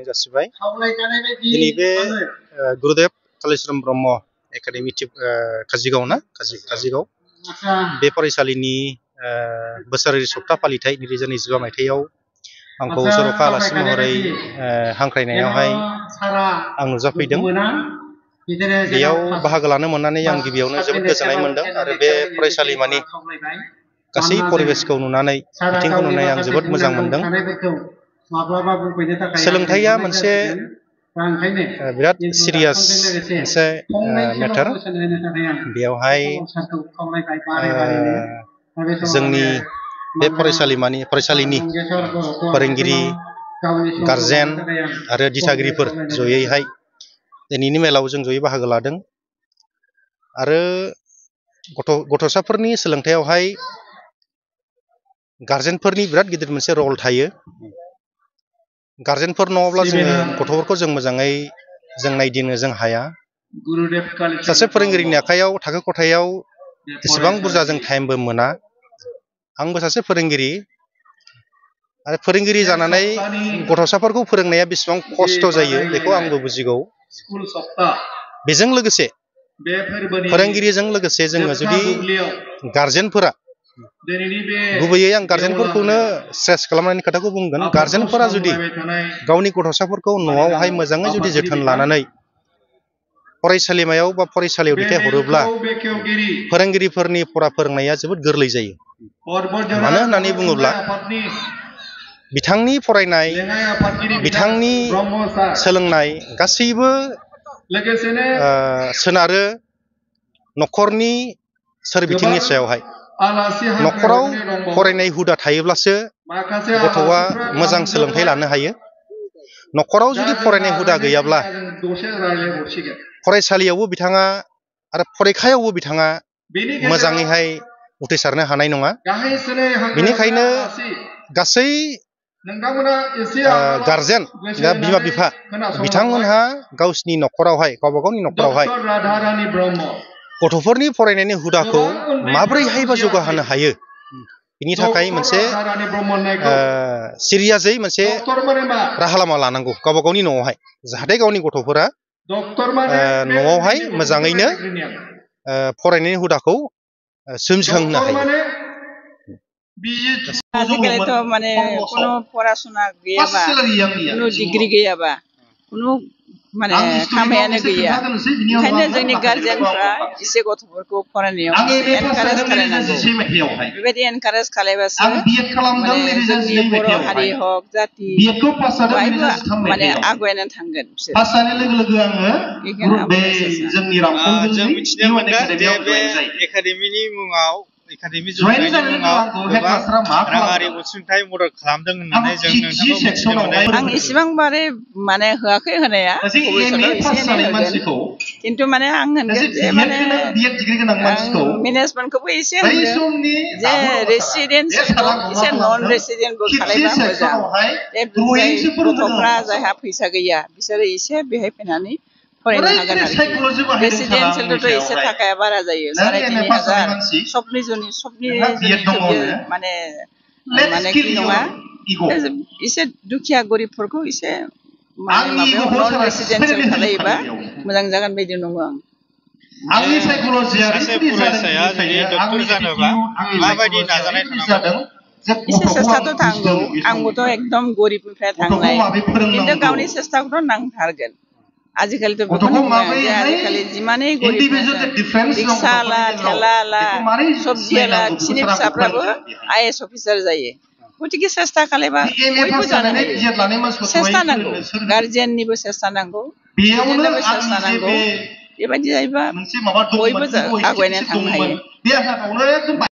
सिबिं जासिबाय दिनै बे गुरुदेव कालिचरण ब्रह्म एकाडेमि काजिगाव काजिगाव बे फरायसालिनि बोसोरारि सप्ता फालिथाय 2025 मायथाइयाव आंखौ जर'खा आलासि महरै हांख्रायनायावहाय आं नुजाफैदों। बेयाव बाहागो लानो मोननानै आं गिबियावनो जोबोद गोजोननाय मोनदों आरो बे फरायसालिमानि गासै परिबेसखौ नुनानै बिथिंखौ नुनानै आं जोबोद मोजां मोनदों। सोलोंथाइया मोनसे बिराद सिरियास मोनसे मेटार। बेयावहाय जोंनि बे फरायसालिनि फोरोंगिरि गारजेन आरो दिथागिरिफोर जयैहाय दिनैनि मेलाव जों जयै बाहागो लादों आरो गथ'साफोरनि सोलोंथायावहाय गारजेनफोरनि बिराद गिदिर मोनसे रल थायो। गारजेनफोर नङाब्ला जोङो गथ'फोरखौ जों मोजाङै जों नायदिंनो जों हाया। सासे फोरोंगिरिनि आखायाव थाखो खथायाव एसेबां बुरजा जों टाइमबो मोना। आंबो सासे फोरोंगिरि आरो फोरोंगिरि जानानै गथ'साफोरखौ फोरोंनाया बेसेबां खस्थ' जायो बेखौ आंबो बुजिगौ। बेजों लोगोसे फोरोंगिरिजों लोगोसे जोङो जुदि गारजेनफोरा, गुबैयै आं गारजेनफोरखौनो स्ट्रेस खालामनायनि खोथाखौ बुंगोन, गारजेनफोरा जुदि गावनि गथ'साफोरखौ न'आवहाय मोजाङै जुदि जोथोन लानानै फरायसालिमायाव बा फरायसालियाव दैथायहरोब्ला फोरोंगिरिफोरनि फरा फोरोंनाया जोबोद गोरलै जायो। मानो होननानै बुङोब्ला बिथांनि फरायनाय, बिथांनि सोलोंनाय गासैबो सोनारो न'खरनि सोरबिथिंनि सायावहाय। न'खराव फरायनाय हुदा थायोब्लासो गथ'आ मोजां सोलोंथाइ लानो हायो। न'खराव जुदि फरायनाय हुदा गैयाब्ला फरायसालियावबो बिथाङा आरो फरिखायावबो बिथाङा मोजाङैहाय उथ्रिसारनो हानाय नङा। बेनिखायनो गासै गारजेन दा बिमा बिफा बिथांमोनहा गावसिनि न'खरावहाय, गावबा गावनि न'खरावहाय गथ'फोरनि फरायनायनि हुदाखौ माबोरैहायबा जौगाहोनो हायो, बिनि थाखाय मोनसे सिरियासै मोनसे राहा लामा लानांगौ गावबा गावनि न'आवहाय, जाहाथे गावनि गथ'फोरा न'आवहाय मोजाङैनो फरायनायनि हुदाखौ सोमजिखांहोनो हायो। आजिखालिथ' माने कुनु पराशुना गैयाबा, कुनु डिग्री गैयाबा कुनु माने खामानियानो गैया। ओंखायनो जोंनि गारजेनफ्रा एसे गथ'फोरखौ फरायनायाव एसे एनकारेज खालामनांगौ। बेबायदि एनकारेज खालामबासो माने जोंनि बर' हारि हक जाति बयबो माने आवगायनानै थांगोन बिसोर। जों मिथिनो मोनदों जे बे एकाडेमिनि मुङाव, एकाडेमि जौगानायनि मुङाव गोबां राङारि अनसुंथाइ मदद खालामदों होननानै जों नोंथांखौ मिथिनो मोनदों। आं इसेबां बारे माने होआखै होनाया, भबिष्यताव एसे एनै होगोन। खिन्थु माने आं होनगोन जे माने मेनेजमेन्टखौबो एसे होनगोन जे रेसिडेन्सियेलखौ एसे नन रेसिडेन्टबो खालामबा मोजां। जाय गथ'फ्रा जायहा फैसा गैया बिसोरो एसे बेहाय फैनानै फरायनो हागोन आरोखि। रेसिडेन्सियेलथ' एसे थाखाया बारा जायो, 3,500 सबनि माने कि नङा, एसे दुखिया गरिबफोरखौ एसे माने माबायाव नन रेसिडेन्सियेल खालायोबा मोजां जागोन बायदि नङो आं। सासे फरायसाया जुदि डक्टर जानोबा माबायदि नाजानाय थानांगौ? एसे सेस्थाथ' थांगौ। आंबोथ' एकदम गरिबनिफ्राय थांनाय, खिन्थु गावनि सेस्थाखौथ' नांथारगोन। आजिखालिथ' बेखौनो बुङो जे आजिखालि जिमानै गरिब रिक्साला, थेलाला, सबजियाला बिसोरनि फिसाफ्राबो IAS अफिसार जायो। गतिके सेस्था खालायबा बयबो जानो हायो। सेस्था नांगौ, गार्जियाननिबो सेस्था नांगौ, स्टुडेन्टनोबो सेस्था नांगौ। बेबायदि जायोबा बयबो आवगायनानै थांनो हायो।